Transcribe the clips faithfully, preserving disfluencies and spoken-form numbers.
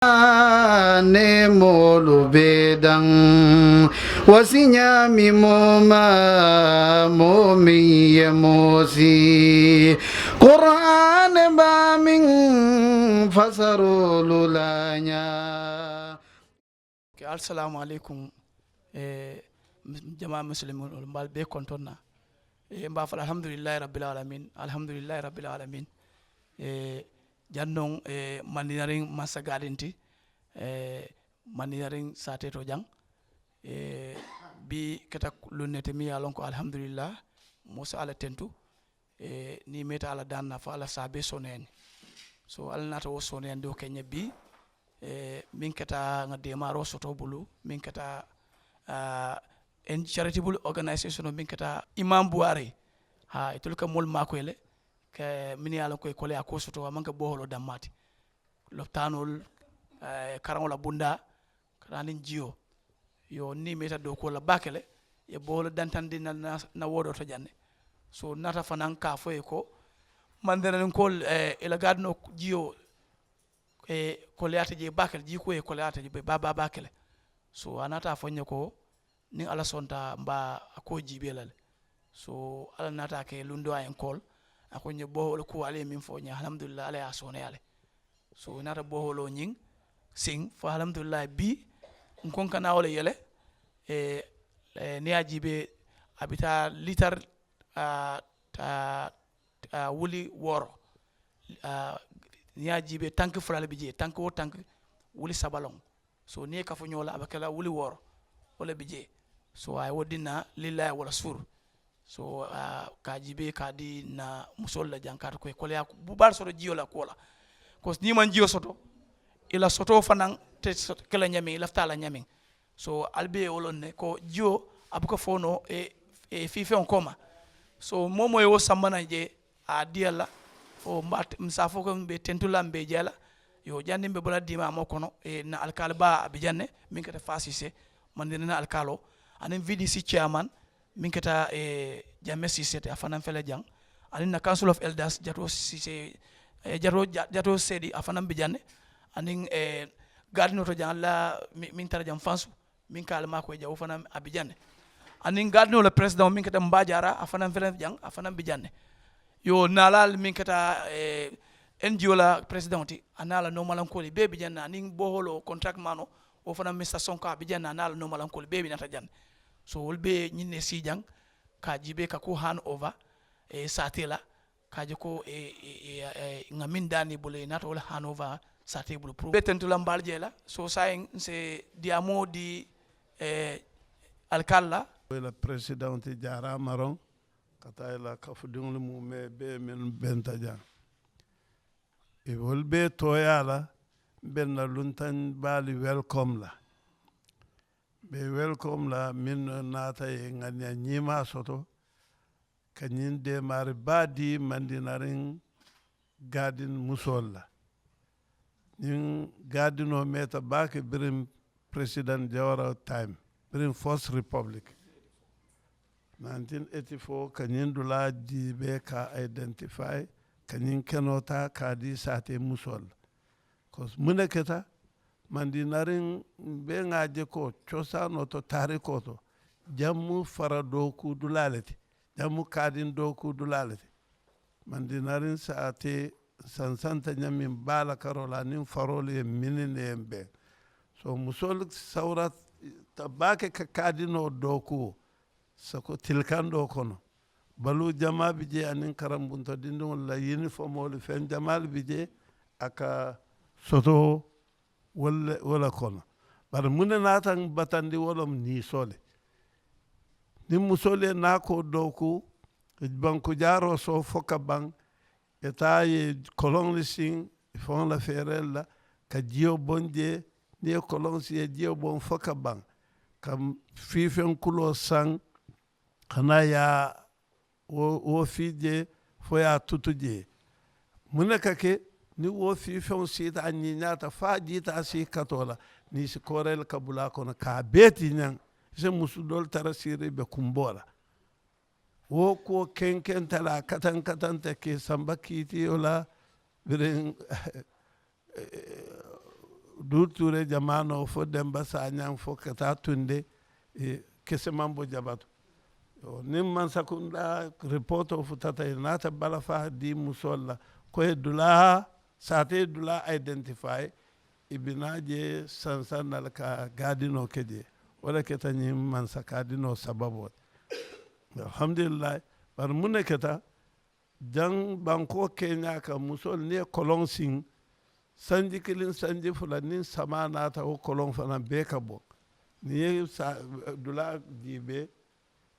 ne moolu be daŋ wasi ñaami moo ma moo meŋ ye moo si quraane baa meŋ fasaroolu la ñaa. Ke alsalaamu aleykum. Jamaa musilimu mbaalu bee kontoŋ na. Mbaa fo la alhamdulillahi rabbil alamin alhamdulillahi rabbil alamin. Jannoŋ mandinariŋ mansa gaadinti mandinariŋ saateetoo jaŋ. Bii keta luŋ ne ti miŋ ye a loŋ ko alhamdulillah. Moo si alla tentu niŋ i meeta alla daŋ na fo alla si a bee sooneeyandi. So alla naata wo sooneeyandiwo ke ñe bii. Meŋ keta ŋa deemaaroo soto bulu meŋ keta en charitable organisation meŋ keta imam buwaari. Haa itolu ka moolu maakoyi le ke minnu ye a loŋ ko i koleyaa kuwo soto a maŋ ke booholoo dammaa ti. Lopitaanoolu karaŋo la bundaa ka taa niŋ jiyoo. Yo niŋ i meeta dookuwo la baake le i ye booholoo dantandi na na woo doo to jaŋ ne. So naata fanaŋ ka a fo i ye ko mandereninkoolu i la gaadinoo jiyoo koleyaata jee baake le jii kuwo ye koleyaata jee baa baa baake le. So a naata a fo n ye ko niŋ alla sonta mbe a kuwo jiibee la le. So alla naata a ke luŋ doo a ye n koolu a ko n ye boohoolu kuwo alla ye meŋ fo n ye alhamdulillahi alla ye a sooneyaa le. So i naata boohooloo ñiŋ siŋ fo alhamdulillahi bii n ko n ka naa wo le yele. Niŋ i ye a jiibee a bi taa liitari wuli wooro. Niŋ i ye a jiibee tanki fula le bi jee tanki wo tanki wuli saba loŋ. So niŋ i ye kafu ñoo la a be ke la wuli wooro wo le bi jee. So a ye wo dinna lillahi wala suuru. So ka a jiibee ka a dii n na musoolu la jaŋ kaatu ko i ye koleyaa bubaalu soto jiyoo la kuwo la. Kosi niŋ i maŋ jiyoo soto i la sotoo fanaŋ te ke la ñaamiŋ i lafita a la ñaamiŋ. So ali be ye wo loŋ ne ko jio a buka fo noo fiifeŋo kooma. So moo moo ye wo samba naŋ je a diya la fo mbe a fo ko mbe tentu la mbe je la. Yo janni mbe bula diima moo kono na alkaali baa a bi janne meŋ keta faasise mandina na alkaaloo aniŋ vidisi chairman meŋ keta jamme sise ti a fanaŋ fele jaŋ aniŋ na council of elders jatoo sise jatoo seedi a fanaŋ bi janne aniŋ gaadinoo to jaŋ la meŋ tara jaŋ fansu meŋ ka ali maakoyi jaŋ wo fanaŋ a bi jaŋ ne. Aniŋ gaadinoo la peresidaŋo meŋ keta mbaa jaara a fanaŋ fele jaŋ a fanaŋ bi jaŋ ne. Yo naalaalu meŋ keta ngo la peresidaŋo ti a naa la noomalankoolu bee bi jaŋ ne aniŋ boohooloo kontaraki maanoo wo fanaŋ mista sonko a bi jaŋ ne a naa la noomalankoolu bee bi nata jaŋ ne. So wolu bee ñiŋ ne sii jaŋ ka a jiibee ka kuu han ova saatee la ka a je ko ŋa meŋ daani bulu i naata wo le han ova saatee bulu puru be tentu la mbaalu jee la. So saayiŋ n se diyaamoo di alikaali la. I la peresidaŋo ti jaaraama roŋ ka taa i la kafudiŋolu mu mee bee mennu benta jaŋ. Wolu bee tooyaa la mbe n na luntaŋ baali welcome la. Mbe welcome la mennu naata ye ŋaniya ñiimaa soto ka ñiŋ deemaari baa dii mandinariŋ gaadin musoolu la. Ñiŋ gaadinoo meeta baake biriŋ peresidaŋ jawara time biriŋ first republic nineteen eighty four ka ñiŋ dulaa jiibee ka identify ka ñiŋ kenoo taa ka a dii saatee musoolu la. Kosi muŋ ne keta mandinariŋ mbe ŋa a je ko cosaanoo to taarikoo to jaŋ mu fara dookuu dulaa le ti. Jaŋ mu kaadiŋ dookuu dulaa le ti. Mandinariŋ saatee sansanta ñaŋ meŋ baa la karoo la aniŋ faroolu ye mini ne ye mbeŋ. So musoolu sawurata baake ka kaadinoo dookuwo sako tilikandoo kono. Baluu jamaa bi jee aniŋ karambunto dindiŋolu la yinifomoolu feŋ jamaalu bi jee a ka soto wo le kono. Bari muŋ ne naata batandi wo loŋ niisoo le. Niŋ musoolu ye naakoo dooku banku jaaroo soo fo ka baŋ i taa ye koloŋ le siŋ i faŋo la feereelu la ka jiyo boŋ jee. Niŋ i ye koloŋ siŋ i ye jiyo boŋ fo ka baŋ ka fiifeŋ kuloo saŋ kana ye a wo fii jee fo ye a tutu jee. Muŋ ne ka ke niŋ wo fiifeŋo siita a ñiiñaata fo a jiita a sii katoo la niŋ i si kooree le ka bula a kono ka a bee tii ñaŋ. I si musu doolu tara siiri i be kumboo la. Wo kuwo kenkenta le a katankatanta ke samba kiitiyo la biriŋ. duutuure jamaanoo fo demba saañaŋ fo ka taa tunde. Kese maŋ bo jabatu. Niŋ mansakundaa ripootoo futata i naata balafaa dii musoolu la ko ye dulaa saatee dulaa identifaayi. I bi naa jee sansaŋ na le ka gaadinoo ke jee. Wo le keta ñiŋ mansakaadinoo sababoo ti. Alhamdulillahi. Bari muŋ ne keta jaŋ bankoo keeñaa ka musoolu niŋ ye koloŋ siŋ sanji kiliŋ sanji fula niŋ samaa naata wo koloŋ fanaŋ bee ka bo. Niŋ ye dulaa jiibee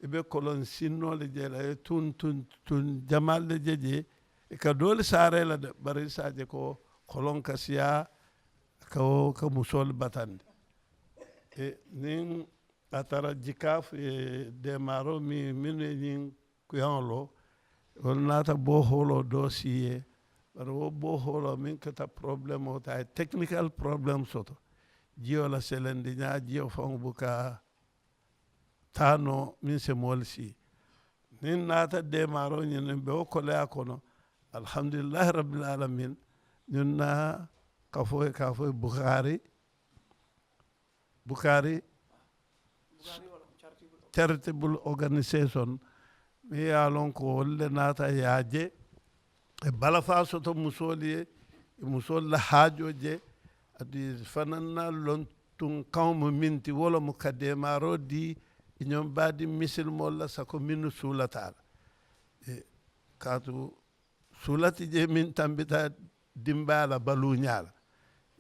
i be koloŋ sinnoo le je la i ye tuŋ tuŋ tuŋ jamaalu le je jee. I ka doolu saaree la de bari i se a je ko koloŋ ka siyaa ka wo ka musoolu batandi. Niŋ a tara jikaafu ye deemaaroo miŋ mennu ye ñiŋ kuyaŋo loo wolu naata boohooloo doo sii ye. Bari wo boohooloo meŋ keta porobulemoo ti a ye tekinikali porobulemu soto. Jiyo la selendiñaa jiyo faŋo buka taa noo meŋ si moolu sii. Niŋ naata deemaaroo ñiniŋ be wo koleyaa kono. Alhamdulillahi rabbil alamin. Ñiŋ na kafoo ye ka a fo ye bukaari bukaari charitable organisation meŋ ye a loŋ ko wolu le naata ye a je. Balafaa soto musoolu ye musoolu la haajoo je. Aduŋ i fanaa na loŋ tuŋ kaŋo mu meŋ ti wo le mu ka deemaaroo dii i ñoŋ baadiŋ misilimoolu la sako mennu suulata a la. Kaatu suulati jee meŋ tambita dimbaa la baluuñaa la.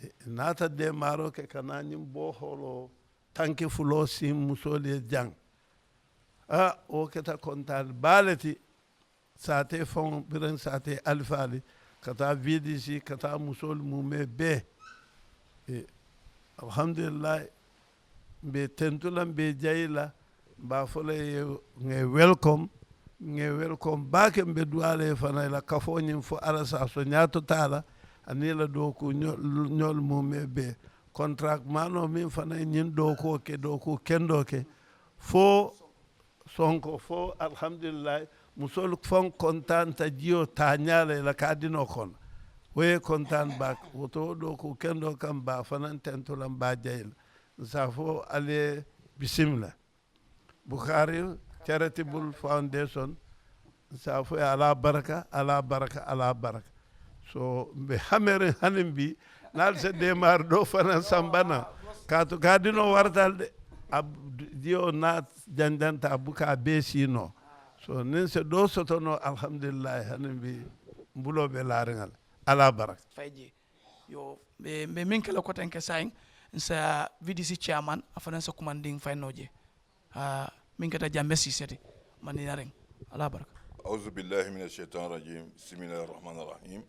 I naata deemaaroo ke ka naa ñiŋ boohooloo tanki fuloo siŋ musoolu ye jaŋ. Haa wo keta kontaani baa le ti. Saatee faŋo biriŋ saatee alifaali ka taa vidisi ka taa musoolu muumee bee. Alhamdulillahi. Mbe tentu la mbe jayi la. Mbe a fo la ye ŋa ye welcome. Ŋa ye welcome baake mbe duwaa la ye fanaŋ i la kafoo ñiŋ fo alla si a so ñaato taa la. Aniŋ i la dooku ñoolu muumee bee. Kontarak maanoo meŋ fanaŋ ye ñiŋ dookoo ke dookuu kendoo ke fo sonko fo alhamdulillahi. Musoolu faŋ kontaanta jiyo taañaa la i la kaadinoo kono. Wo ye kontaan baake wo to wo dookuu kendoo kaŋ mbe a fanaŋ tentu la mbe a jayi la. Nse a fo ali ye bisimila. Bukaari charitable foundation. Nse a fo ye ala baraka ala baraka ala baraka. So mbe hameriŋ haniŋ bi niŋ ali se deemaari doo fanaŋ samba naŋ. Kaatu kaadinoo warata ali de. A jiyo naa janjanta a buka a bee sii noo. So niŋ se doo soto noo alhamdulillahi haniŋ bi mbuloo be laariŋ a la. Ala baraka. Fayi jee. Yo mbe mbe meŋ ke la kotenke saayiŋ nsa vidisi chairman a fanaŋ sa kumandiŋ fayi noo jee. Haa meŋ keta jambe siiseti. Mandinariŋ. Ala baraka. Auzubillahi mina shaitan rajim. Bisimillahi rahmani rahim.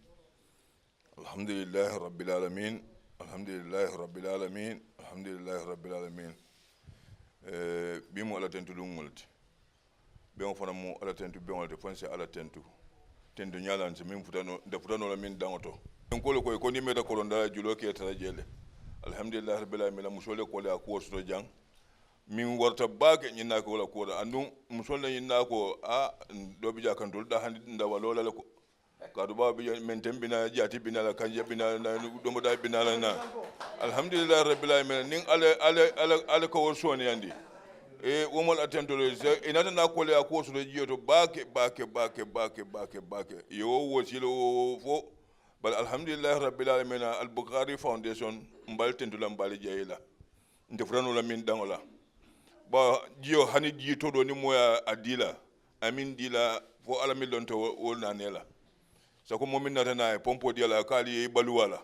Alhamdulillahi rabbil alamin. Alhamdulillahi rabbil alamin. Alhamdulillahi rabbil alamin. Bii mu ala tentu luŋ ŋo le ti. Beŋo fanaŋ mu alla tentu beŋo le ti fo nsi alla tentu. Tentu ñaa la nsi meŋ futa noo nte futa noo la meŋ daŋo to. Meŋ ko le ko i ko niŋ meeta kolondaa la juloo ka i tara jee le. Alhamdulillahi rabbil alamina musoo le ko le a kuwo soto jaŋ. Meŋ warata baake ñiŋ naa ko wo la kuwo la aduŋ musoo le ñiŋ naa ko a doo bi jaa kantolu daa hani nda waloo la le ko. Kaatu baa bi meŋ teŋ bi naa la jaati bi naa la kanja bi naa la naa dombodaa bi naa la naa. Alhamdulillahi rabbil alamina niŋ alla alla alla ka wo sooniyandi. Wo mu la tentolu ye i naata naa koleyaa kuwo soto jiyo to baake baake baake baake baake baake. I ye wo wosiilo wo wo fo. Bari alhamdulillahi rabbil alamina albukaari foundation. Mbe ali tentu la mbe ali jayi la. Nte futa noo la meŋ daŋo la. Baa jiyo hani jii to doo niŋ moo ye a dii la. Amiŋ dii la fo alla meŋ lonta wo naanee la. Sako moo meŋ naata naa ye pompoo dii a la a ko ali ye i baluu a la.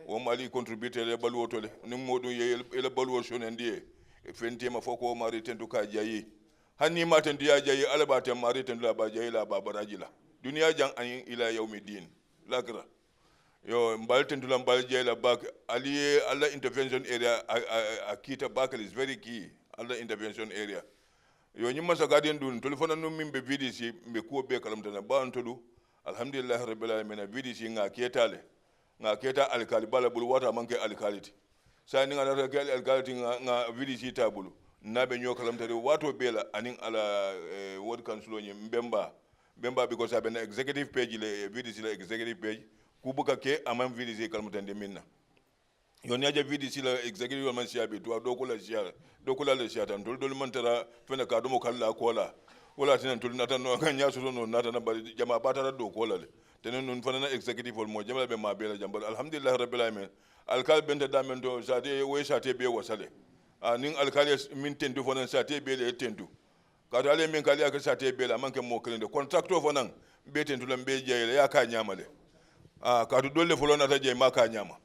Wo mu ali i kontiribiyita i la i baluwo to le. Niŋ moo duŋ ye i la baluwo sonandi ye. Feŋ teema fo ko wo maarii tentu ka a jayi. Hani niŋ i maŋ a tentu ye a jayi alla be a teŋ maarii tentu la a be a jayi la a be a baraaji la. Duniyaa jaŋ aniŋ ilaa yawumi diini. Laakira. Yo mbe ali tentu la mbe ali jayi la baake. Ali ye alla intervention area a kiita baake le is very key. Alla intervention area. Yo ñiŋ mansakaadiŋ duŋ ntolu fanaa nuŋ meŋ be vidisi mbe kuwo bee kalamuta na baa ntolu. Alhamdulillahi rabbil alamina vidisi ŋa a keeta le. Ŋa a keeta alikaali baa le bulu waatoo a maŋ ke alikaali ti. Saayiŋ niŋ a naata ke alikaali ti ŋa vidisi taa bulu. Niŋ a be ñoo kalamuta de waatoo bee la aniŋ alla. Wodi kansuloo ñiŋ mbemba. Mbemba because a be na executive page le vidisi la executive page. Kuu buka ke a maŋ vidisi kalamutandi meŋ na. Yo niŋ i ye a je vidisi la executive maŋ siyaa be tuwa dookoo la siyaa la dookoo la le siyaata ntolu doolu maŋ tara fene ka domo kalla a koolaa. Wo le ye a tinna ntolu naata noo a ka ñaa soto noo naata na bari jamaa baa tara dookoo la le. Te niŋ nuŋ fanaŋ na executive wolu moo jamaa le be maa bee la jaŋ bari alhamdulillahi rabbil alamin. Alikaali benta daameŋ to saatee wo ye saatee bee wasa le. Aniŋ alikaali ye meŋ tentu fanaŋ saatee bee le ye tentu. Kaatu ali ye meŋ ke ali ye a ke saatee bee le a maŋ ke moo kiliŋ de kontaktoo fanaŋ. Mbe tentu la mbe jayi la i ye a ke a ñaama le. Kaatu doolu le foloo naata jayi maŋ a ke a ñaama.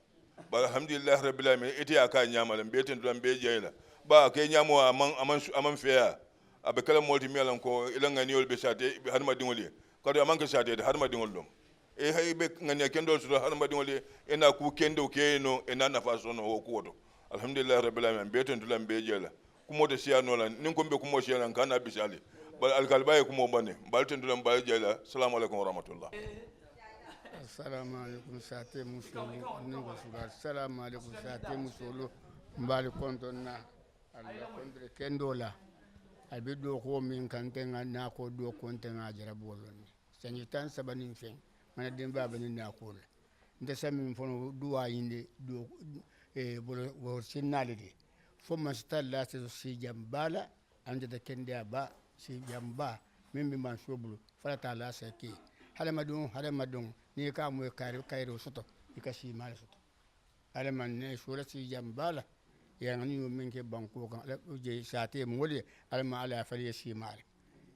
Bari alhamdulillahi rabbil alamin ite ye a ke a ñaama le mbe tentu la mbe jayi la. Baa a ke ñaamoo a maŋ a maŋ a maŋ feeyaa. A be ke la moolu ti miŋ ye a loŋ ko i la ŋaniyolu be saatee hadamadiŋolu ye. Kaatu a maŋ ke saatee ti hadamadiŋolu loŋ. I be ŋaniya kendoolu soto hadamadiŋolu ye i naa kuu kendewo ke ye noo i naa nafaa soto noo wo kuwo to. Alhamdulillahi rabbil alamin mbe tentu la mbe jayi la. Kumoo te siyaa noo la niŋ ko mbe kumoo siyaa la n ka naa bisaali. Bari alikaali baa ye kumoo bandi mbe ali tentu la mbe ali jayi la. Salaamu aleykum warahmatullah. Assalaamu aleykum saatee musoolu niŋ ko sugaa salaamu aleykum saatee musoolu. Mbe ali kontoŋ na. Ali la kontire kendoo la. Ali be dookuwo meŋ kaŋ nte ŋa naakoo dookuwo nte ŋa a jaraboo loŋ ne. Sanji taŋ saba niŋ feŋ ŋa na dimbaa be niŋ naakoo la. Nte samiŋ fo no duwaa yindi duwo. Bolo wo sinnaa le de. Fo mansita laa se si jaŋ baa la. Aniŋ tata kendeyaa baa si jaŋ baa meŋ be mansoo bulu fo la taa laa se ke. Hadamadiŋo hadamadiŋo niŋ i ka a moyi kayiroo soto i ka siimaa le soto. Alla maŋ ne soola sii jaŋ baa la. Ye a ŋa niŋ yo meŋ ke bankoo kaŋ alla je saatee moolu ye. Alla maŋ alla ye a fali ye siimaa le.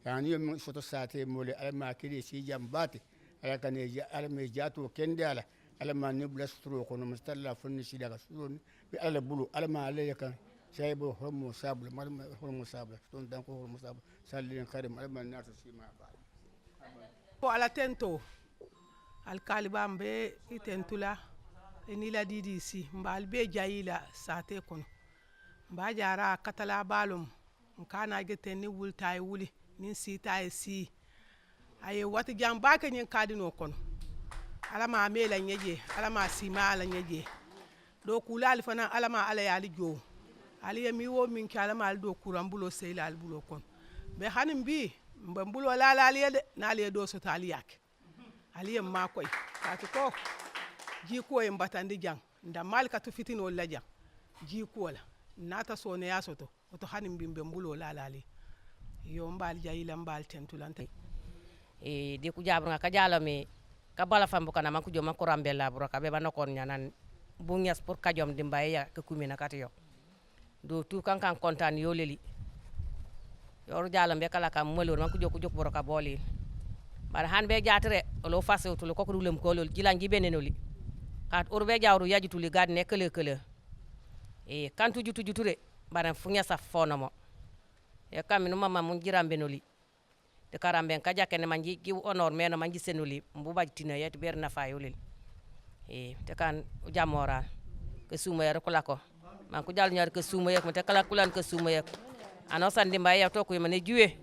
Ye a ŋa niŋ yo meŋ soto saatee moolu ye alla maŋ a kili ye sii jaŋ baa ti. Alla ka ne alla maŋ ye jaatoo kendi a la. Alla maŋ niŋ bula suturoo kono masitalla fo ni sii daga suturoo be alla le bulu alla maŋ alla ye kaŋ. Sayi bulu horomoo saabula mari horomoo saabula sutoŋ tanko horomoo saabula. Salliŋ karimu alla maŋ naata siimaa baa. Ko alla tentoo. Alikaali baa mbe i tentu la i niŋ i la diidii si mbe ali bee jayi la saatee kono. Mbe a jaara katalaa baa loŋ. N ka a naa je teŋ niŋ wuli taa ye wuli niŋ sii taa ye sii. A ye waati jaŋ baa ke ñiŋ kaadinoo kono. Alla maŋ a mee la ñe jee. Alla maŋ a siimaa a la ñe jee. Dookuulaalu fanaa alla maŋ alla ye ali joo. Ali ye miŋ wo miŋ ke alla maŋ ali dookuuraŋ buloo seyi la ali buloo kono. Mbe hani mbii mbe m buloo laa la ali ye de niŋ ali ye doo soto ali ye a ke. Ali ye m maakoyi kaatu ko jiikuwo ye m batandi jaŋ. N dammaalu ka tu fitinoolu la jaŋ. Jiikuwo la n naata sooneeyaa soto. Wo to hani mbii mbe m buloo laa la ali ye. Iyoo m be ali jayi la m be ali tentu la nte. Diiku jaaburuŋ a ka jaaloo mee ka bala faŋ buka na maŋ kujoo maŋ kuraŋ bee laa buruka bee ba nokoonu ñaanaŋ. Buŋ ñasi puru kajoo m dimbayi ya ke kumina kati yo. Doo tuu kaŋ kaŋ kontaani yoo leli. Yooru jaaloo m be ka la kaŋ maliyoolu maŋ kujoo kujoo buruka boolii. Bari hani bee jaati re wolu wo fasiwutulu koku duulem kooloolu jilaŋ jibee nenoli. Kaatu wuru bee jaa wuru yaajituli gaadi ne kelekele. Kantu jutu jutu re. Bari fuña safu fo nomo. Ye kammi nu mama muŋ jirambe noli. Ti karambe n ka jake ne manji ji onor meno manji senoli mbuba tino ye ti beri nafa yolil. Te kan jamoral ke sumo ye rukula ko. Man ku jal ñor ke sumo ye ko te kala kulan ke sumo ye ko. Ano sandi mba ye to ku mane juwe.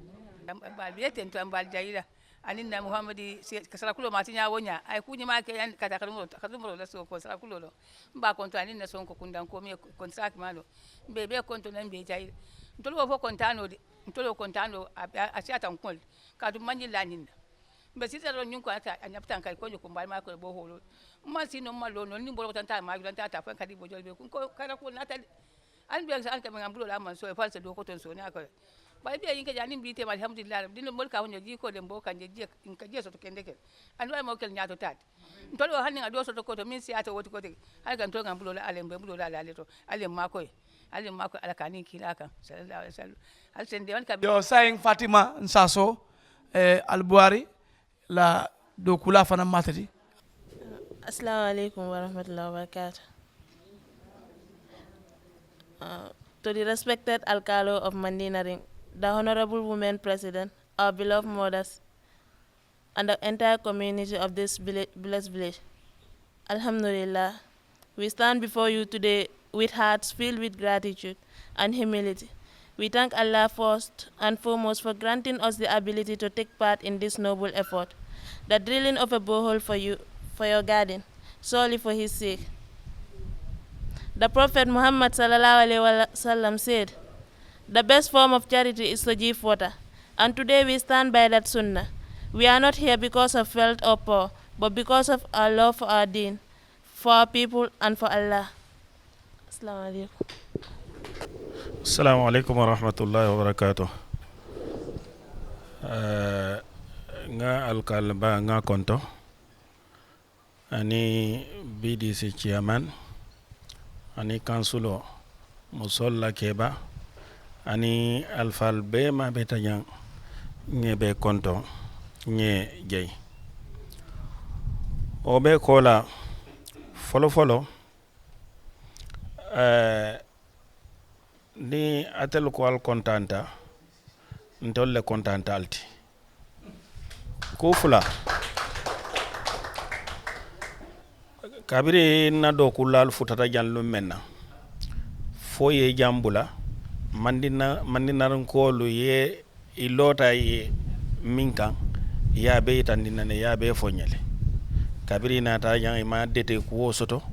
Bal bi eten to bal jayila. Anin na muhammadi ke sala kulo mati ña woña ay ku ñima ke yan kata kala muro kala muro la so ko sala kulo lo. Mba konto anin na son ko kundan ko mi kon sa ki malo. Mbe be konto nan be jayila. Ntol wo fo kontano de. Ntolu wo kontaanoo a siyata n kuŋo le. Kaatu m maŋ ñiŋ laa ñiŋ na. Mbe siita doroŋ ñiŋ ko a ñapita n ka i koño ko mbaali maa ko le boo hooloo. M maŋ sii noo m maŋ loo noo niŋ boroo ko tantaa maa jula n taa taa fo n ka dii bojoo le be kuŋ ko kayira kuwo naata le. Ali be ali ka meŋ a m buloo la a maŋ soo i faŋ se doo koto n soo niŋ a ko le. Bari i be ñiŋ ke je aniŋ bii teema alihamudulilaahi rabbi dino moolu ka a fo ñoo jii ko le m boo kaŋ je jee n ka jee soto kende ke le. Aniŋ wo le moo ke le ñaato taa ti. Ntolu wo hani ŋa doo soto koto meŋ siyaata wo ti kote. Hani ka ntolu ŋa n buloo la alla ye m buloo la alla ye to. Alla ye m maakoyi. Alla ye m maakoyi alla ka aniŋ kiilaa kaŋ. Sallallahu alaihi wasallam. Ali sende wani ka. Yo saayiŋ fatima n saasoo. Albuwaari la dookuulaa fanaŋ maata ti. Assalamu alaikum warahmatullahi wabarakatuh. To the respected alkalo of Mandinari, the honorable women president, our beloved mothers, and the entire community of this village, blessed village. Alhamdulillah, we stand before you today with hearts filled with gratitude and humility. We thank Allah first and foremost for granting us the ability to take part in this noble effort, the drilling of a borehole for you, for your garden, solely for His sake. The Prophet Muhammad sallallahu alaihi wasallam said, the best form of charity is to give water, and today we stand by that sunnah. We are not here because of wealth or power, but because of our love for our deen, for our people, and for Allah. Assalamu alaikum. Assalamu alaikum wa rahmatullahi wa barakatuh. Ŋa alkaliba ŋa konto ani bdc chairman ani kansulo musoolu la keba ani alifaalu bee maa be tajaŋ ŋe be konto ŋe jey. Wo be kola folo folo. Niŋ ate le ko ali kontaanta ntolu le kontaanta ali ti. Kuu fula kabiriŋ n na dookuulaalu futata jaŋ luŋ meŋ na fo i ye i jaŋ bula mandinarinkoolu ye i loota i ye meŋ kaŋ i ye a bee yitandi n na ne i ye a bee fo n ye le. Kabiriŋ i naata jaŋ i maŋ dete kuwo soto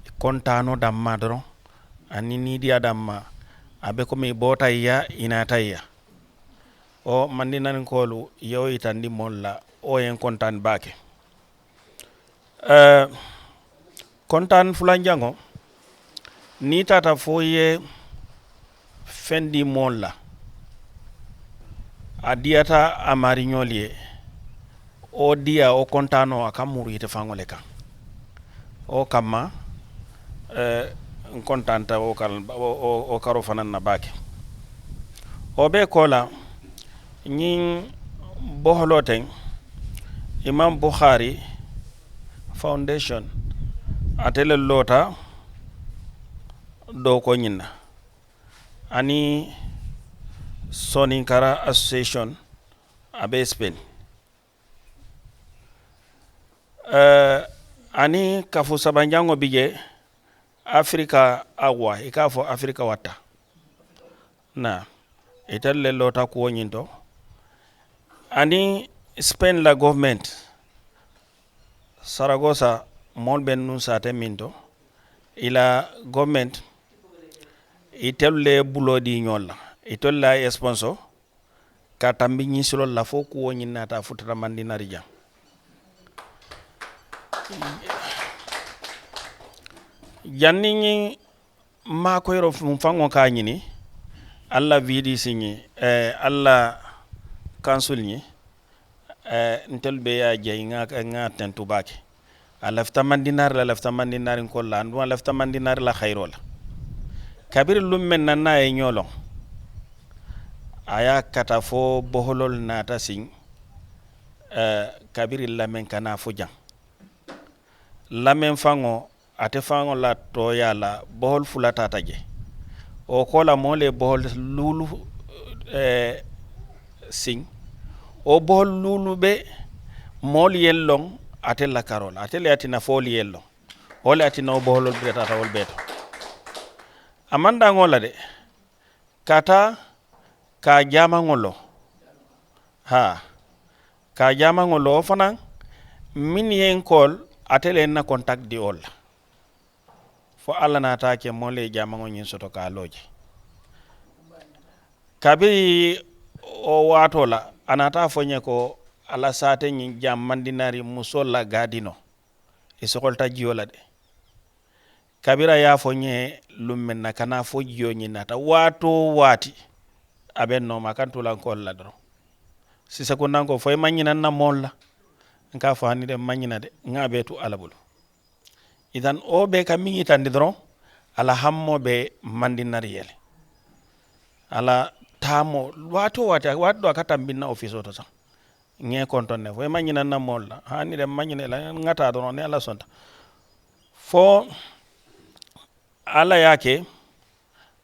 i kontaanoo dammaa doroŋ aniŋ niidiyaa dammaa a be komi i boota i yaa i naata i yaa. Wo mandinarinkoolu i ye wo yitandi moolu la wo ye n kontaani baake. Kontaani fulanjaŋo niŋ i taata fo i ye feŋ dii moolu la a diyaata a maariñoolu ye. Wo diyaa wo kontaanoo a ka muru ite faŋo le kaŋ. Wo kamma n kontaanta wo karoo fanaŋ na baake. Wo bee koo la ñiŋ boholoo teŋ imam buhari foundation ate le loota doo ko ñiŋ na aniŋ soninkara association a be spain aniŋ kafu sabanjaŋo bi je afirika awa i ka a fo afirika watta. Na itelu le loota kuwo ñiŋ to aniŋ spain la government saragosa moolu be nuŋ saate meŋ to i la government itelu le buloo dii ñoolu la itelu le a ye sponsor ka tambi ñiŋ siloolu la fo kuwo ñiŋ naata a futata mandinari jaŋ. Janniŋ ñiŋ maakoyiroo funfaŋo ka a ñini alla vidisi ñiŋ alla kansul ñiŋ ntelu be ye a jayi ŋa ŋa tentu baake. A lafita mandinaari la a lafita mandinaarinkolu la aduŋ a lafita mandinaari la hayiroo la. Kabiriŋ luŋ meŋ na niŋ a ye ñoo loŋ a ye a kata fo boholoolu naata siŋ. Kabiriŋ lameŋ ka naa fo jaŋ lameŋ faŋo ate faŋo la tooyaa la boholu fula taata je. Wo koo la moolu ye boholu luulu siŋ wo boholu luulu be moolu ye loŋ ate la karoo la ate le ye a tinna fo wolu ye loŋ. Wo le ye a tinna wo boholoolu bee taata wolu bee to. A maŋ daŋ wo la de ka taa ka a jaamaŋo loo haa ka a jaamaŋo loo wo fanaŋ mennu ye n koolu ate le ye n na kontakiti dii wolu la. Fo alla naata a ke moolu ye jaamaŋo ñiŋ soto ka a loo je. Kabiriŋ wo waatoo la a naata a fo n ye ko a la saate ñiŋ jaŋ mandinaari musoolu la gaadinoo i sokolita jiyo la de. Kabiriŋ a ye a fo n ye luŋ meŋ na ka naa fo jiyo ñiŋ naata waati-wo-waati a be n nooma a ka n tuulankoolu la doroŋ. Sisakundankoo fo i maŋ ñina n na moolu la n ka a fo hani de n maŋ ñina de ŋa a bee tu alla bulu. Idan wo bee ka meŋ yitandi doroŋ a la hammoo be mandinari ye le. A la taamoo waati-wo-waati waati doo a ka tambi n na ofiisoo to saŋ. Ŋa i kontoŋ ne fo i maŋ ñina n na moolu la hani de n maŋ ñina i la ŋa taa doroŋ niŋ alla sonta. Fo alla ye a ke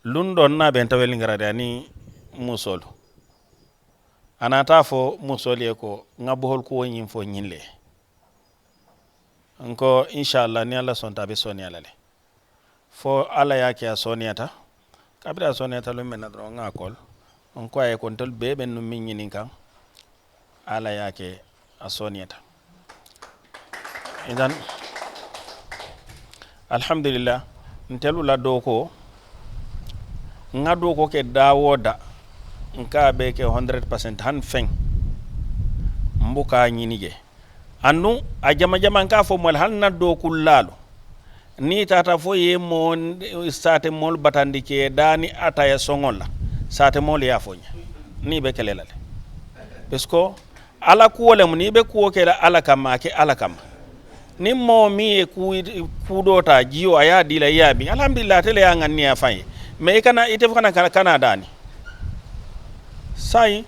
luŋ doo n naa be n taweliŋ kara de aniŋ musoolu a naata a fo musoolu ye ko ŋa boholu kuwo ñiŋ fo ñiŋ le. N ko insalla niŋ alla sonta a be sooneeyaa la le. Fo alla ye a ke a sooneeyata kabiriŋ a sooneeyata luŋ meŋ na doroŋ ŋa a koolu n ko a ye ko ntelu bee be nuŋ meŋ ñiniŋ kaŋ. Alla ye a ke a sooneeyata. Idan alhamdulillah ntelu la dookoo ŋa dookoo ke daa woo daa n ka a bee ke hundred percent hani feŋ. M buka a ñini jee aduŋ a jama jama n ka a fo moo le hani n na dookullaalu Niŋ i taata fo i ye moo saate moolu batandi ka i daani ataya soŋo la, saate moolu ye a fo ñe niŋ i be kele la le. Pisiko alla kuwo le mu niŋ i be kuwo ke la alla kamma a ke alla kamma. Niŋ moo meŋ ye kuu doo taa jiyo a ye a dii la i ye a miŋ alhamdulillah ate le ye a ŋanniya faŋ ye. Mee i kana ite fo kana kana a daani. Saayiŋ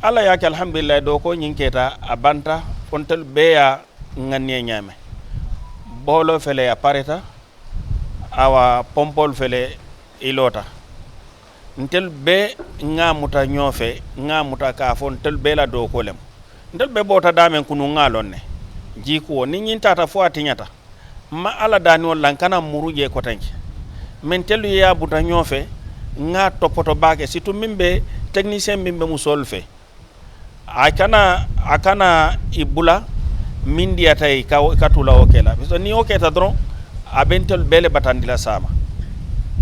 alla ye a ke alhamdulillah doo ko ñiŋ keta a banta. Fo ntelu bee ye a ŋanniya ñaame. Booloo fele a pareta. Awa pompoolu fele i loota. Ntelu bee ŋa a muta ñoo fe ŋa a muta ka a fo ntelu bee la doo ko le mu. Ntelu bee boota daameŋ kunuŋ ŋa a loŋ ne. Jii kuwo niŋ ñiŋ taata fo a tiñata. Mma alla daaniŋolu la n kana muru jee kotenke. Mee ntelu ye a buta ñoo fe ŋa a topoto baake situ meŋ be tekinisiyeŋ meŋ be musoolu fe. A kana a kana i bula meŋ diyata i ka tuu la wo ke la pisiko niŋ wo keta doroŋ a be ntelu bee le batandi la saama.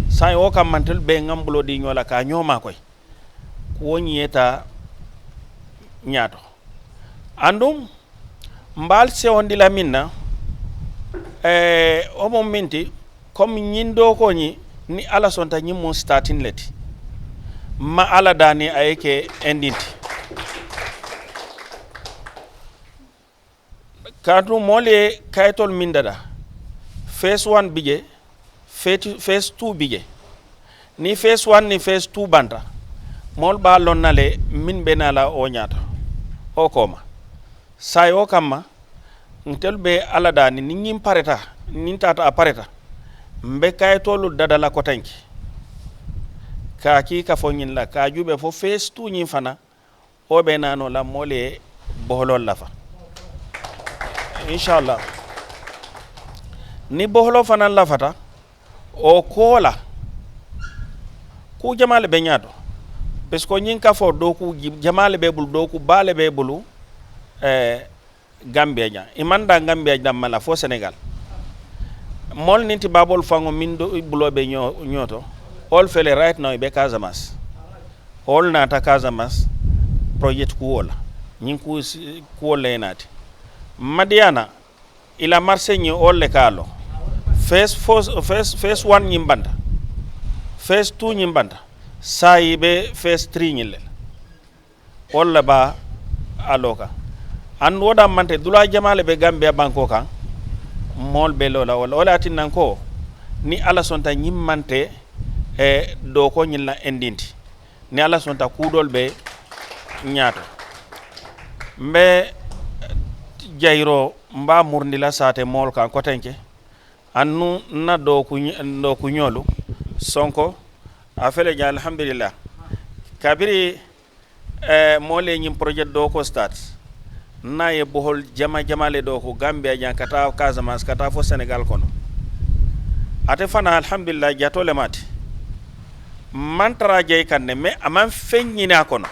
Saayiŋ wo kamma ntelu bee ŋa m buloo dii ñoo la ka a ñoo maakoyi. Kuwo ñiŋ ye taa ñaato. Aduŋ m be ali sewondi la meŋ na, wo mu meŋ ti komi ñiŋ dookoo ñiŋ niŋ alla sonta ñiŋ mu sitaatin le ti. M ma alla daani a ye ke endinti. Kaatu moolu ye kayitoolu meŋ dada feesi wan bi je. Feesi tuu bi je. Niŋ feesi wan niŋ feesi tuu banta moolu be a loŋ na le meŋ be naa la wo ñaata. Wo kooma saayiŋ wo kamma ntelu be alla daani niŋ ñiŋ pareta niŋ taata a pareta. M be kayitoolu dada la kotenke ka a kii ka fo ñiŋ la ka a juubee fo feesi tuu ñiŋ fanaa. Wo be naa noo la moolu ye boholoolu lafa. Insaallaha niŋ boholoo fanaŋ lafata wo koo la. Kuu jamaa le be ñaato. Pisiko ñiŋ kafoo dooku jamaa le be i bulu dooku baa le be i bulu. Gambiya jaŋ i maŋ daa gambiya damma la fo senegal. Moolu niŋ ti baaboolu faŋo meŋ buloo be ñoo to. Wo le fele rayiti naŋ i be kaasamasi. Wo le naata kaasamasi porojeti kuwo la. Ñiŋ kuwo le ye naati madiyaana. I la marisee ñiŋ wo le ka a loŋ. Feesi wan ñiŋ banta. Feesi tuu ñiŋ banta. Saayiŋ i be feesi tirii ñiŋ le la. Wo le be a loo kaŋ. Aduŋ wo daŋ maŋ te dulaa jamaa le be gambiya bankoo kaŋ. Moolu be loo la wo le wo le ye a tinna n ko niŋ alla sonta ñiŋ maŋ te dookoo ñiŋ la endinti. Niŋ alla sonta kuu doolu be ñaato. M be jayiroo m be a murundi la saate moolu kaŋ kotenke. Aduŋ n na dookuñoolu sonko a fele jaŋ alhamdulillah. Kabiriŋ moolu ye ñiŋ porojeti dooko sitaati n na a ye boholu jama jama le dooku gambiya jaŋ ka taa kaasamasi ka taa fo senegal kono. Ate fanaa alhamdulillah jatoo le maati. M maŋ tara a jayi kaŋ ne mee a maŋ feŋ ñini a kono.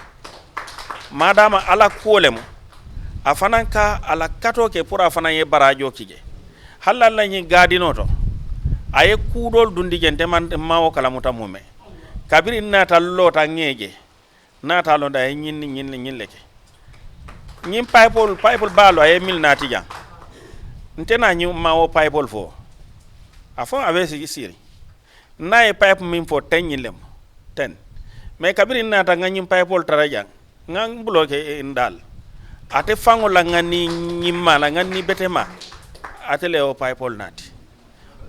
Maadaama alla kuwo le mu a fanaŋ ka a la katoo ke puru a fanaŋ ye baraajoo ki je. Hali ali la ñiŋ gaadinoo to a ye kuu doolu dundi je nte maŋ maŋ wo kalamuta muumee. Kabiriŋ n naata loota ŋee je n naata a loŋ de a ye ñiŋ niŋ ñiŋ le ke. Ñiŋ payipoolu payipoolu baalu a ye mili naati jaŋ. Nte naa ñiŋ maŋ wo payipoolu fo a fo a be siiri. N na a ye payipu meŋ fo teŋ ñiŋ le mu teŋ. Mee kabiriŋ n naata ŋa ñiŋ payipoolu tara jaŋ ŋa m buloo ke n daa la. Ate faŋo la ŋa niŋ ñimmaa la ŋa niŋ betemaa. Ate le ye wo payipoolu naati.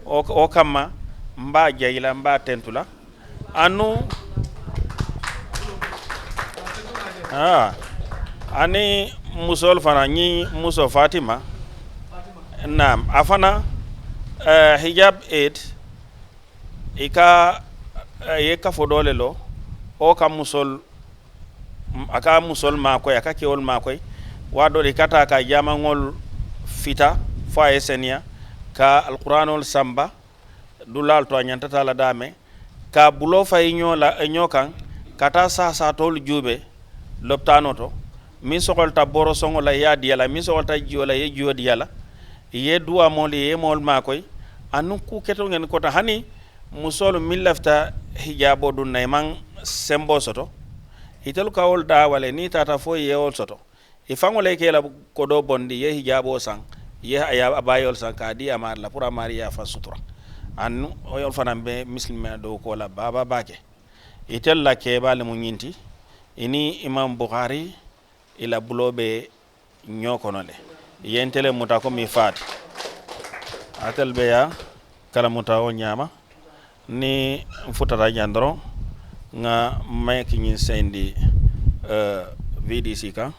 Wo kamma m be a jayi la m be a tentu la. Aduŋ haa aniŋ musoolu fanaa ñiŋ musoo fatima. Naam a fanaa hijab ed. I ka i ye kafo doo le loo wo ka musoolu a ka musoolu maakoyi a ka kewolu maakoyi. Waati doo le i ka taa ka jaamaŋolu fita fo a ye seneyaa ka alquraanoolu samba. Dulaalu to a ñanta taa la daameŋ ka buloo fayi ñoo la ñoo kaŋ ka taa saasaatoolu juubee lopitaanoo to. Meŋ soxolata boorosoŋo la i ye a dii a la meŋ soxolata jiyo la i ye jiyo dii a la. I ye duwaa moolu i ye moolu maakoyi. Aduŋ kuu keteŋo ñaŋ kota hani musoolu meŋ lafita hijaaboo duŋ na i maŋ semboo soto. Itelu ka wolu daa wale niŋ i taata fo i ye wolu soto. I faŋo le i ka i la kodoo bondi i ye hijaaboo saŋ i ye a baayoolu saŋ ka a dii a maari la puru a maari ye a faŋ sutura. Aduŋ wolu fanaa be misilimeŋ dookoo la baabaa baake. Itelu la keebaalu mu ñiŋ ti, i niŋ imaamu buhari i la buloo be ñoo kono le. I ye nte le muta ko miŋ faa ti. Ate le be yaa kalamuta wo ñaama. Niŋ n futata jaŋ doroŋ, ŋa mayiki ñiŋ seyindi. Vdc kaŋ.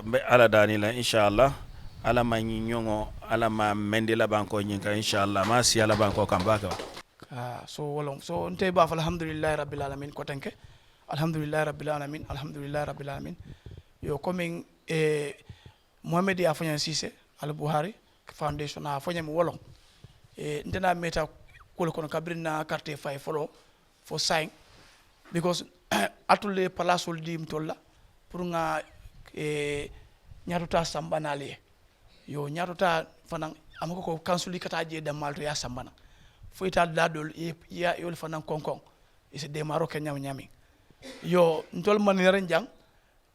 Mbe alla daani la inshallah. Alla ma ñiŋ ñoŋo, alla ma mendi la bankoo ñiŋ kaŋ inshallah, ma siya la bankoo kaŋ baake wa. So woloŋ so nte baa fo alhamdulillahi rabbil alamin kotenke. Alhamdulillahi rabbil alamin alhamdulillahi rabbil alamin. Yo komiŋ mohammed ye a fo ñaŋ siise, al buhari foundation a fo ñaŋ mi woloŋ. Nte naa meeta kuwo le kono kabiriŋ naa kartee fayi foloo fo saayiŋ. Because alitolu le ye palasoolu dii ntolu la puru ŋa ñaato taa samba naalu ye. Yo ñaato taa fanaŋ a ma ko ko kansuli ka taa jee dammaalu to ye a samba naŋ. Fo i taa dulaa doolu i ye i ye wolu fanaŋ konkoŋ. I si deemaaroo ke ñaŋ ñaamiŋ. Yo ntolu maniyariŋ jaŋ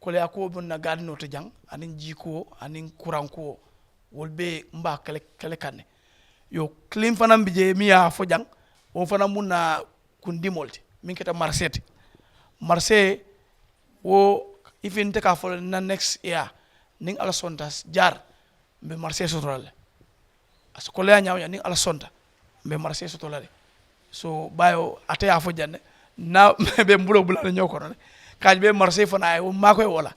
koleyaa kuwo be n na gaadinoo to jaŋ aniŋ jii kuwo aniŋ kuraŋ kuwo. Wolu bee m be a ke le kaŋ ne. Yo kiliŋ fanaŋ bi jee miŋ ye a fo jaŋ wo fanaŋ mu n na kundimoolu ti meŋ keta marisee ti. Marisee wo i fi nte ka a fo le n na nekisi eya niŋ alla sonta jaari. Mbe marisee soto la le a si koleyaa ñaama ñaŋ niŋ alla sonta. Mbe marisee soto la le. So baayi wo ate ye a fo jaŋ ne naa be n buloo bula le ñoo kono le. Kaaji be marisee fanaa ye wo maakoyi wo la.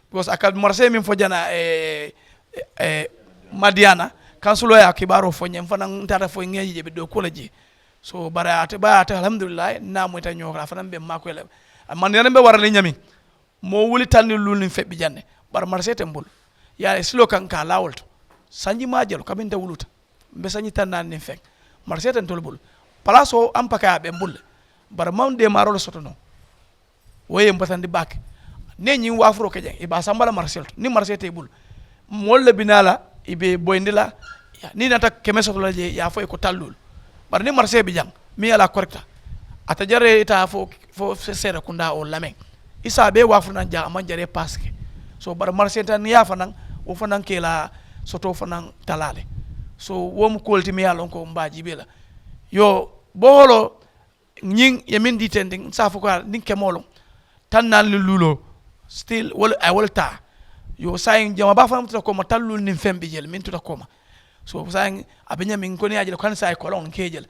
Because a ka marisee meŋ fo jaŋ na madiyaana kansuloo ye a kibaaroo fo ñe n fanaŋ n taata fo ŋeeji je be doo kuwo le jee. So bari ate baayi ate alhamdulillahi n naa moyita ñoo kono a fanaŋ be maakoyi le. A mandiyaana be wara le ñaamiŋ. Moo wuli taŋ niŋ luulu niŋ feŋ bi jaŋ ne. Bari marisee te n bulu. Ye a ye siloo kaŋ ka a laa wo le to. Sanji maa jelo kabiriŋ nte wuluta. Mbe sanji taŋ naani niŋ feŋ. Marisee te ntolu bulu. Palaasoo ampakee a be n bulu le. Bari maŋ deemaaroo le soto noo. Wo ye n batandi baake. Niŋ i ye ñiŋ waafuroo ke jaŋ i be a samba la marisee le to niŋ marisee te i bulu. Moolu le bi naa la i be i boyindi la. Niŋ i naata keme soto la jee i ye a fo i ye ko talluulu. Bari niŋ marisee bi jaŋ meŋ ye a la a korekita. A te jaree i taa fo fo seere kundaa wo lameŋ. I se a bee waafuru naŋ jaa a maŋ jaree paasi ke. So bari marisee nta niŋ i ye a fanaŋ wo fanaŋ ka i la sotoo fanaŋ talaa le. So wo mu kuwo le ti meŋ ye a loŋ ko m be a jiibee la. Yo booholoo ñiŋ ye meŋ dii teŋ ti n se a fo ko a la niŋ kemoo loŋ. Taŋ naani niŋ luuloo sitiili wo le a ye wo le taa. Yo saayiŋ jamaa baa fanaŋ mu tuta kooma taŋ luulu niŋ feŋ bi jee le meŋ tuta kooma. So saayiŋ a be ñaamiŋ ko niŋ ye a je le ko hani saayiŋ koloŋo n ka i je le.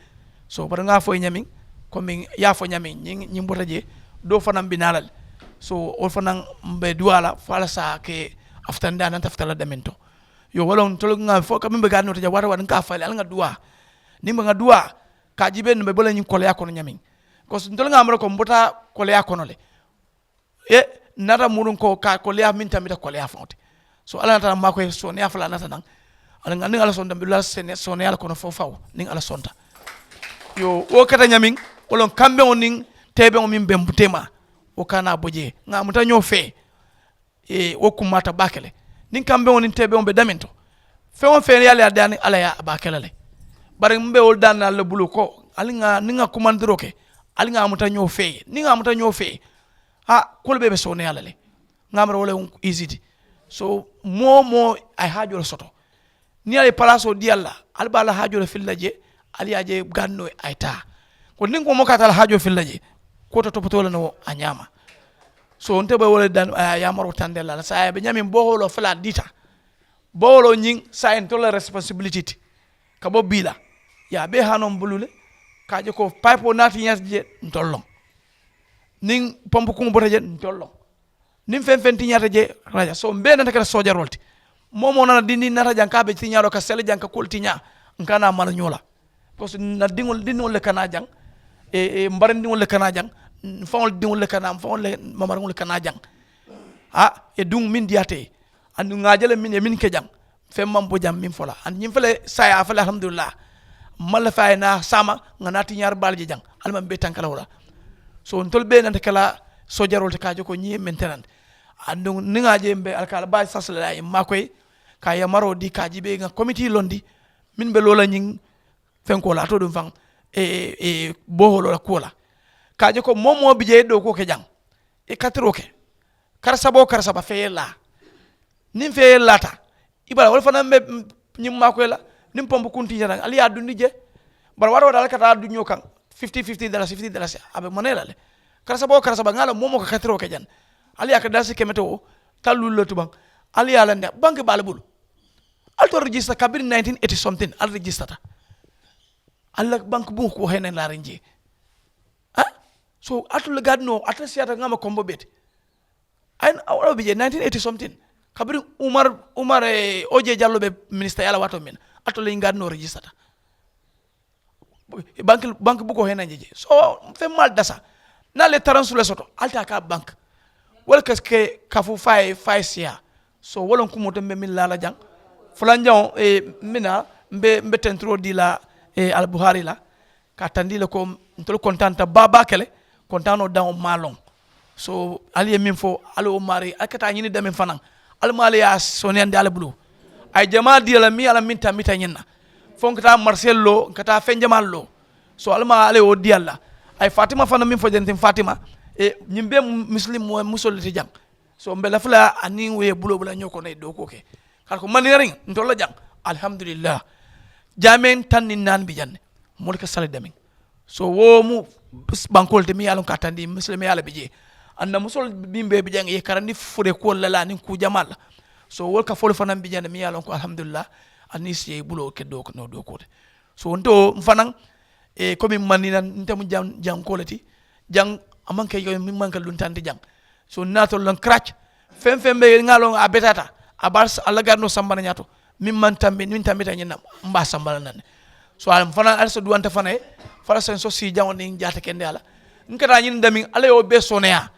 So bari ŋa a fo i ye ñaamiŋ komiŋ i ye a fo ñaamiŋ ñiŋ ñiŋ bota jee. Doo fanaŋ bi naa la le. So wo fanaŋ mbe duwaa la fo alla se a ke a futandi a nanta futa la daminto. Yo wo loŋ ntolu ŋa fo ka meŋ be gaadinoo to jee waati waati n ka a fo a ye le ali ŋa duwaa. Niŋ mbe ŋa duwaa ka a jiibee nuŋ mbe bo la ñiŋ koleyaa kono ñaamiŋ. Kosi ntolu ŋa a mara ko mbuta koleyaa kono le. Ye n naata muruŋ ko ka koleyaa meŋ tambita koleyaa faŋo ti. So alla naata maakoyi sooneyaa fula naata naŋ. Alla ŋa niŋ alla sonta mbe dulaa sooneyaa la kono fo fawo niŋ alla sonta. Yo wo keta ñaamiŋ wo loŋ kambeŋo niŋ teebeŋo meŋ be mbuteema. Wo ka naa bo jee ŋa a muta ñoo fee. Wo kummaata baake le. Niŋ kambeŋo niŋ teebeŋo be daminto feŋ wo feŋ ye a le ye a daani alla ye a be a ke la le. Bari m be wo le daani na ali le bulu ko ali ŋa niŋ ŋa kumandiroo ke ali ŋa a muta ñoo fee niŋ ŋa a muta ñoo fee. Haa kuwo le bee be sooneyaa la le. Ŋa a mara wo le isiti. So moo wo moo a ye haajoo le soto. Niŋ ali ye palaasoo dii ali la ali be a la haajoo le fili la jee. Ali ye a je gaadinoo a ye taa. Ko niŋ ko moo ka a taa la haajoo fili la jee. Kuwo te topotoo la noo a ñaama. So nte be wo le daŋ a ye a yaamaroo tandee la a la saayiŋ a be ñaamiŋ boohooloo fele a diita. Boohooloo ñiŋ saayiŋ ntolu la resiponsibiliti ti. Ka bo bii la. Ye a bee hanoo m bulu le. Ka a je ko payipoo niŋ a tiñaata je ntolu loŋ. Niŋ pompu kuŋo bota je ntolu loŋ. Niŋ feŋ feŋ tiñaata je raja so mbe nanta ke la soojaroolu ti. Moo moo nana dindiŋ naata jaŋ ka a be tiñaa la ka sele jaŋ ka kuwolu tiñaa. N ka naa mala ñoo la. Parisiko n na diŋolu dindiŋolu le ka naa jaŋ. M barindiŋolu le ka naa jaŋ. M faŋolu diŋolu le ka naa m faŋolu le mamariŋolu le ka naa jaŋ. Haa ye duŋ meŋ diyaata ye. Aduŋ ŋa a je le meŋ ye meŋ ke jaŋ. Feŋ maŋ bo jaŋ meŋ fo la aduŋ ñiŋ fele saayiŋ a fele alhamudulilaa. M maŋ lafi a ye naa saama ŋa naa tiñaari baalu je jaŋ. Ali maŋ bee tanka la wo la. So ntolu bee nanta ke la soojaroolu ti ka a je ko ñiŋ ye mentenanti. Aduŋ niŋ ŋa a je mbe ali ka a la baayi sasi la ye maakoyi. Ka a yamaroo dii ka a jiibee ŋa komitii londi. Meŋ be loo la ñiŋ fenkoo la a to duŋ faŋ boohooloo la kuwo la. Ka a je ko moo moo bi jee i ye dookuwo ke jaŋ. I katiroo ke kari saba wo kari saba fee ye laa. Niŋ fee ye laata i bala wolu fanaa be ñiŋ maakoyi la. Niŋ pompu kuntiñata ali ye a dundi jee. Bari waati waati ali ka taa duñoo kaŋ, fifty fifty dalasi fifty dalasi a be mane la le. Karasaba wo karasaba ŋa la moo moo ka katiroo ke jaŋ. Ali ye a ke dalasi kemete wo talluulu le tubaŋ. Ali ye a landi banki be ali bulu. Ali to rejista kabiri nineteen eighty something ali rejistata. Ali la banki buŋo ko hene laariŋ jee. Ha? So ate le gaadinoo ate le siyaata ŋa ma kombo beeti. Ayi a wo be je nineteen eighty something kabiri umar umar oje jallo be minista ye a la waatoo meŋ na. Ate le ñiŋ gaadinoo rejistata. Banki banki bukoo hena je je so feŋ maalu dasa. Niŋ ali ye taransu le soto ali taa ka banki. Wo le ka ke kafu faaye faaye siyaa. So wo loŋ kumoo to mbe meŋ laa la jaŋ. Fulanjaŋo mbe naa mbe mbe tenturoo dii la alibuhaari la. Ka a tandi le ko ntolu kontaanta baa baa ke le. Kontaanoo daŋo maa loŋ. So ali ye meŋ fo ali wo maarii ali ka taa ñini damiŋ fanaa. Ali maa le ye a sooneyandi ali bulu. A ye jamaa dii la meŋ ye a la meŋ tambita ñiŋ na. Fo n ka taa mariselu loo n ka taa feŋ jamaalu loo. So ali maa ali ye wo dii ali la. A ye faatima fanaa meŋ fo jantiŋ faatima ñiŋ bee misilimoo musolu le ti jaŋ. So mbe lafi la aniŋ wo ye buloo bula ñoo kono ye dookuwo ke. Kaatu ko maniyariŋ ntolu la jaŋ. Alihamudulilaa. Jaameŋ taŋ niŋ naani bi jaŋ ne. Moolu ka sali damiŋ. So wo mu bankoo le ti meŋ ye a loŋ ka a tandi misilimeyaa le bi jee. Aduŋ na musoolu meŋ be bi jaŋ i ye karandi furee kuwolu la le aniŋ kuu jamaa la. So wolu ka foolu fanaa bi jaŋ ne meŋ ye a loŋ ko alihamudulilaa. Aniŋ i si ye i buloo ke doo noo dookuwo ti. So nte wo n fanaa komi n maŋ nii na nte mu jaŋ jaŋ koo le ti. Jaŋ a maŋ ke meŋ maŋ ke luntaŋ ti jaŋ. So n naata loŋ karac. Feŋ feŋ be ŋa a loŋ a betaata. A be a la garinoo samba na ñaato meŋ maŋ tambi niŋ tambita ñiŋ na. M be a samba la naŋ ne. So a fanaa ali se duwanta fanaa ye fo a la senso sii jaŋo niŋ jaata kendeyaa la. N ka taa ñiŋ damiŋ alla ye wo bee sooneyaa.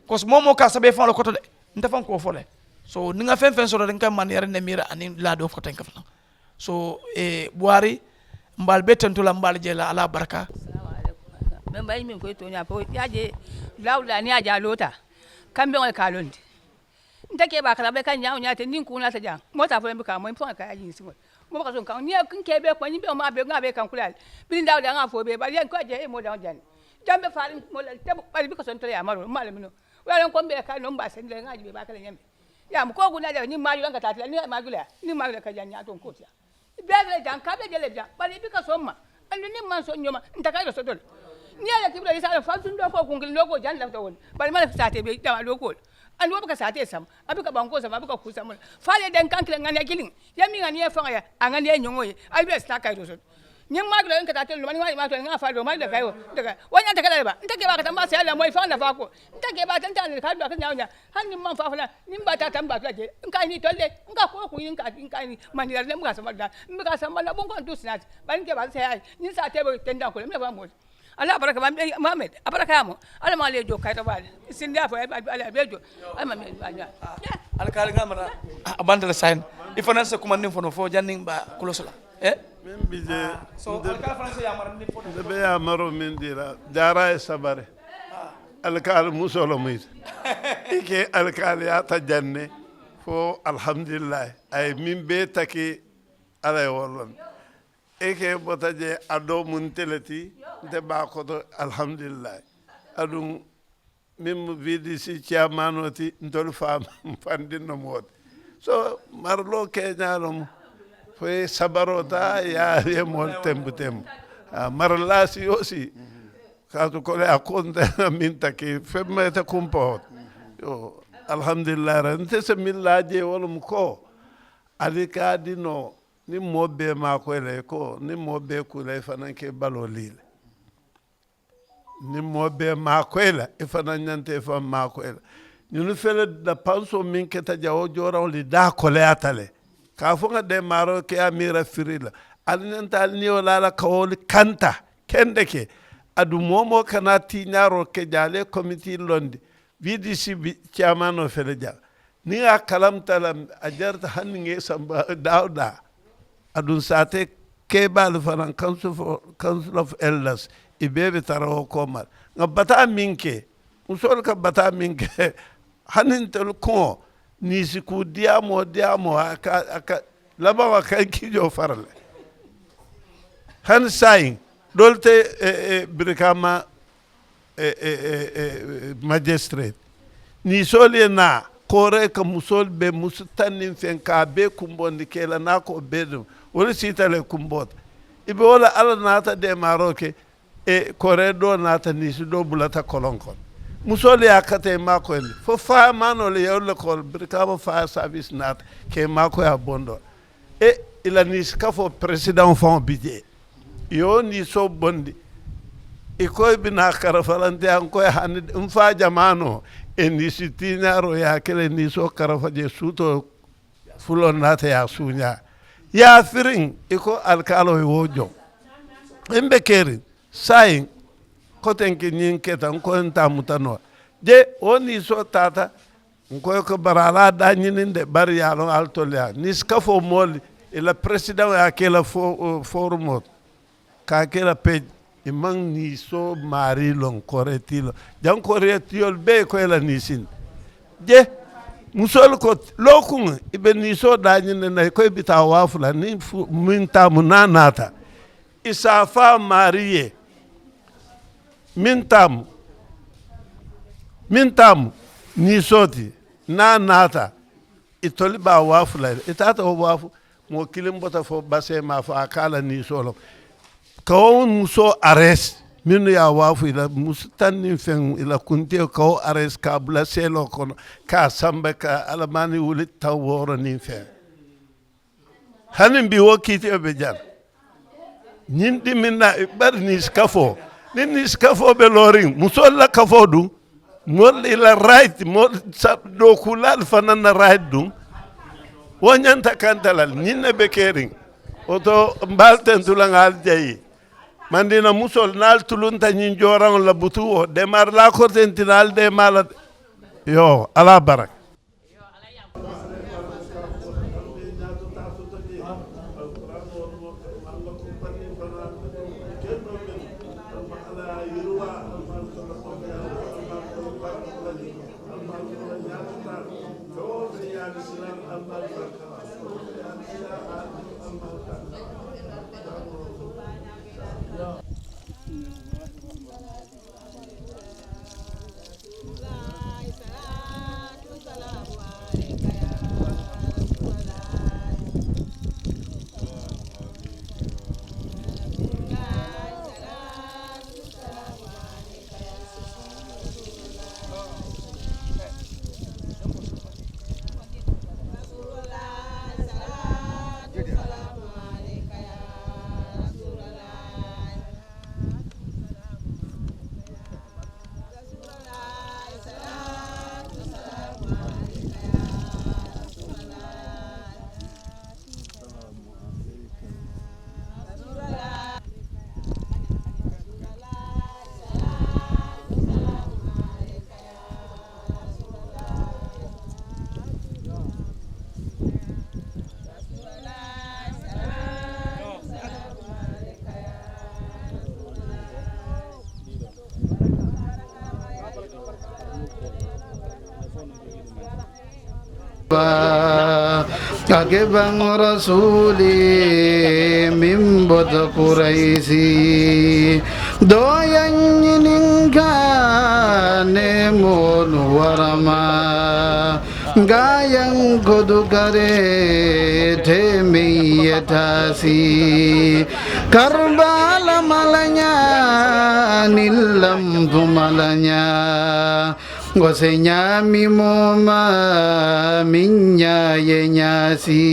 Kosi moo moo ka a saba i faŋo le koto de. Nte faŋ ka wo fo le. So niŋ ŋa feŋ feŋ soto de n ka maniyari nemiira aniŋ laadoo fota n ka fanaa. So buwaari. M be ali bee tentu la m be ali je la alla baraka. Meŋ bayi meŋ koyi tooñaa fo ye a je. Dawuda niŋ ye a je a loota. Kambeŋo le ka a londi. Nte kee baa kala be ka ñaawo ñaate niŋ kuŋo naata jaŋ. Moo taa fo le mbi ka a moyi fo ŋa ka ye a jiŋ siŋo le. Moo buka soŋ kaŋ niŋ ye n kee bee kuma ñiŋ beŋo maa bee ŋa a bee kaŋ kula le. Biriŋ dawuda ŋa a fo bee bari ye n ko a je ye moo daŋo jaŋ ne. Jaŋ be faariŋ moo la te bari bika soŋ nte le ye a maroo maa le mino. Wo ye a loŋ ko mbe ye ka noo mbe a sendi la ŋa a je bee baa kala ñaŋ be. Yaa mu koo guna jaŋ ñiŋ maaju la n ka taa ti la niŋ maaju le yaa niŋ maaju le ka jaŋ ñaato n koo ti yaa. I bee le jaŋ ka be je le jaŋ bari i bika soŋ ma. Aduŋ niŋ maŋ soŋ ñoo ma nte ka ilo soto le. Niŋ ye le kibiro i se a loŋ faŋ suŋ dookoo kuŋ kiliŋ dookoo jaŋ lafita wo le. Bari maŋ lafita ate be jama dookoo le. Aduŋ wo buka saatee sama a buka bankoo sama a buka kuu sama le. Fo ali ye denkaŋ kiliŋ ŋa ne kiliŋ ye miŋ ŋa niŋ ye faŋo ye a ŋa niŋ ye ñoŋo ye. Ali bee si taa kayitoo soto. Ñiŋ maakiloo n ka taa telu ma niŋ maa maakiloo niŋ a faa doo maa doo kayi wo. Wo ñanta kala le ba nte ke baa ka tamba seyaa la moyi faŋo nafaa ko. Nte ke baa tanta le ka doo ka ñaawo ñaa. Hani niŋ maŋ faa fanaŋ niŋ baa taa tamba fula je n ka ni tolu le. N ka koo kuŋ n ka n ka ni maniyari ne n buka samba dulaa. M buka samba na bunko n tu sinaati bari n ke baa seyaa ñiŋ saa tee be tendaŋ ko le m nafa moolu. Alla baraka ma mohammed a baraka mo. Alla ma le jo kayta ba. Sindi a fo. Alla be jo. Alla ma me ba ja. Alkaali ŋa mana. A banta la sayin. I fana se kuma niŋ fono fo janniŋ ba kuloso la. Eh. Min bi je. So alkaali fana se yamara niŋ fono. Be yamaro min dira jara e sabare. Alkaali musolo mu ite. I ke alkaali ya ta janne. Fo alhamdulillahi. Ay min be taki. Alla ye wo loŋ. I ke bota je a doo mu nte le ti. Nte be a koto alhamdulillahi. Aduŋ meŋ mu vidisi ciyamaanoo ti ntolu faa. Fandinno moo ti. So mariloo keeñaa loŋ. Fo i ye sabaroo taa i ye a ye moolu tembu tembu. Marilaa si yoo si. Kaatu koleyaa ko nte meŋ taki feŋ ma ite kumpawo ti. Alhamdulillahi ra nte se meŋ laa jee wo le mu ko. Ali ka a di noo. Niŋ moo bee maakoyi la i ko niŋ moo bee kuu la i fanaŋ ka i baloo lii le. Niŋ moo bee maakoyi la i fanaŋ ñanta i faŋ maakoyi la. Ñunu fele la pansoo meŋ keta jawo jooraŋo le daa koleyaata le. Ka a fo ŋa deemaaroo ke a miira firi la. Ali ñanta ali niyo la a la kawoolu kanta. Kende ke. Aduŋ moo moo kana tiiñaaroo ke jaale komitii londi. Vidisi bi ciyamaanoo fele jaa. Niŋ a kalamuta la a jarata hani ŋa i samba daawo daa. Aduŋ saate keebaalu fanaŋ kansu of eldas. I bee be tara wo kooma le. Ŋa bataa meŋ ke musoolu ka bataa meŋ ke. Hani ntelu kuŋo niŋ i si kuu diyaamoo diyaamoo a ka a ka labaŋo a ka i kiijoo fara le. Hani saayiŋ doolu te birikaama. Majisitireeti niisoolu ye naa kooree ka musoolu be musu taŋ niŋ feŋ ka a bee kumbondi ke i la naa ko bee duŋ. Wo le siita le kumboota. I be wo la alla naata deemaaroo ke. E koree doo naata niisi doo bulata koloŋ kono. Musoolu ye a kata i maakoyi le fo faayaamaanoo le ye wo le koo le birikaama faaya saabisi naata ka i maakoyi a bondoo. E i la niisi kafoo peresidaŋo faŋo bi jee. I ye wo niisoo bondi. I ko i bi naa karafa la nte a n ko i hani n faa jamaanoo i niisi tiiñaaroo ye a ke le niisoo karafa jee suutoo. Fuloo naata ye a suuñaa ye a firiŋ. I ko alikaaloo ye wo joŋ. I be keriŋ saayiŋ. Kotenke ñiŋ keta n ko n taamuta noo je wo niisoo taata. N ko i ko bari a la a daa ñiniŋ de bari ye a loŋ ali tolu ye a niisi kafoo moolu i la peresidaŋo ye a ke i la foorumoo. Ka a ke la peej i maŋ niisoo maarii loŋ koreetiiloo. Jaŋ koreetiyoolu bee i ko i la niisin je. Musoolu ko lookuŋ i be niisoo daañiŋ ne na i ko i bi taa waafu la niŋ miŋ taamu naa naata. I saafaa maarii ye miŋ taamu miŋ taamu niisoo ti naa naata. Itolu be a waafu la i taata wo waafu. Moo kiliŋ bota fo basee maa fo a ka a la niisoo loŋ. Ka wo musoo areesi mennu ye a waafu i la musu taŋ niŋ feŋ i la kuntiyo ka wo areesi ka a bula seeloo kono ka a samba ka alamaani wuli taŋ wooro niŋ feŋ. Hani mbi wo kiitiyo be jaŋ. Ñiŋ dimiŋ na i bari niisi kafoo niŋ niisi kafoo be looriŋ musoolu la kafoo duŋ. Moolu i la rayiti moolu dookuulaalu fanaŋ na rayiti duŋ. Wo ñanta kanta la le ñiŋ ne be keriŋ. Wo to mbe ali tentu la ŋa ali jayi. Mandiina musoolu niŋ ali tulunta ñiŋ jooraŋolu la butuu wo deemaari laa koriteŋ ti niŋ ali deemaa la de. Iyoo ali a baraka. Ka ke baŋ rasuuli meŋ bota kurayisi doo ye ñininka ne moolu warama. Ŋa yankodu kare te meŋ ye taasi karbaala malaña niŋ lampu malaña. Ŋo se ñaami moo ma meŋ ñaa ye ñaasi.